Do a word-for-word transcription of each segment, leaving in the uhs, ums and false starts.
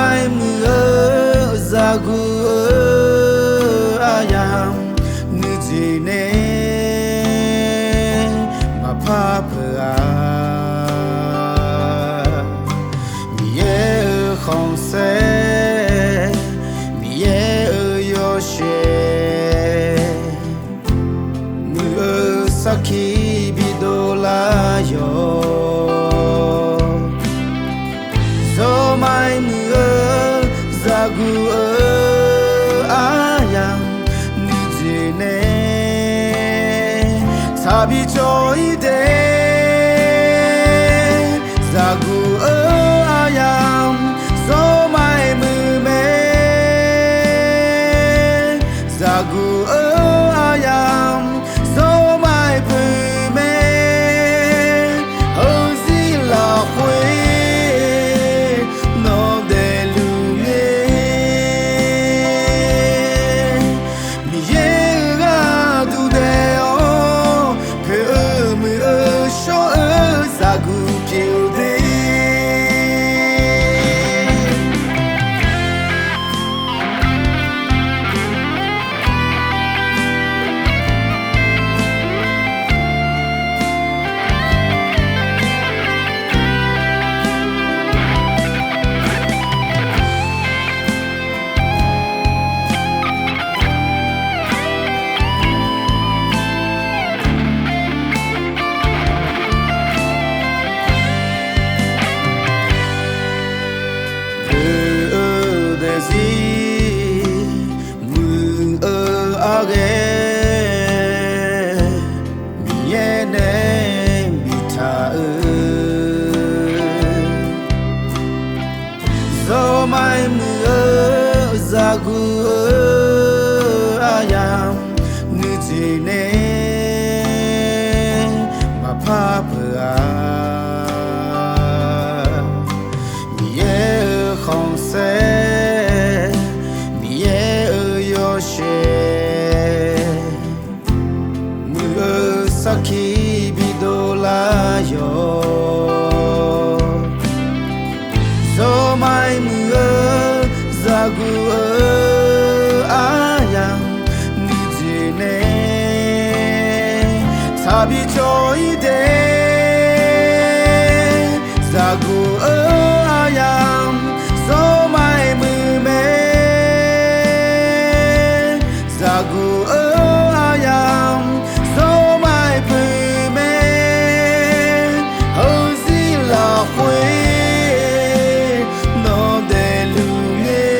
Zawmai muiq-eu zaqguq-eu aryamq nuijeq nae maqpar peuq-a. Miqyaer-euq khanqsaer, Miqyaer-euq yawshaef, muiq-eu sarkir bidov lar yawq. Zawmai muiq-eu zaqguq-eu aryamq nuijeq nae taqbi cawv-ir de. Zaqguq-eu aryamq zawmai muiq mae. Zaqguq-eu aryamq zawmai poeq mae. Heuzir lafkhoer nawq daefluf ngae, Miqyaer-euq gharduq daef-awr poeq-eu muiq-eu shawr-eu zaqguq pyeuf-eu de. Poeq-eu daefzir muiq-eu arghaer Miqyaer nae biftaq-eu, zawmai muiq-eu zaqguq-eu aryamq nuijeq nae maqpar peuq-a. Miqyaer-euq khanqsaer, Miqyaer-euq yawshaef, muiq-eu sarkir bidov lar yawq. Zawmai muiq-eu zaqguq-eu aryamq nuijeq nae taqbi cawv-ir de. Zaqguq-eu aryamq zawmai muiq mae. Zaqguq-eu aryamq zawmai poeq mae. Heuzir lafkhoer nawq daefluf ngae,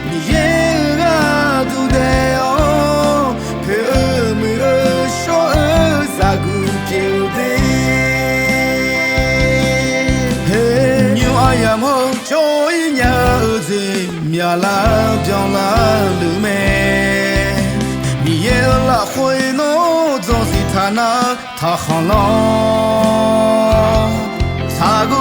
Miqyaer-euq gharduq daef-awr poeq-eu muiq-eu shawr-eu zaqguq pyeuf-eu de. Hae, nymr aryamq hawr-eu cawv-ir nya-eu jeq myaqlar byanlar luf mae. Miqyaer-euq lafkhoer nawr dzawzif taq nar taqkhanq lawr. Taqguv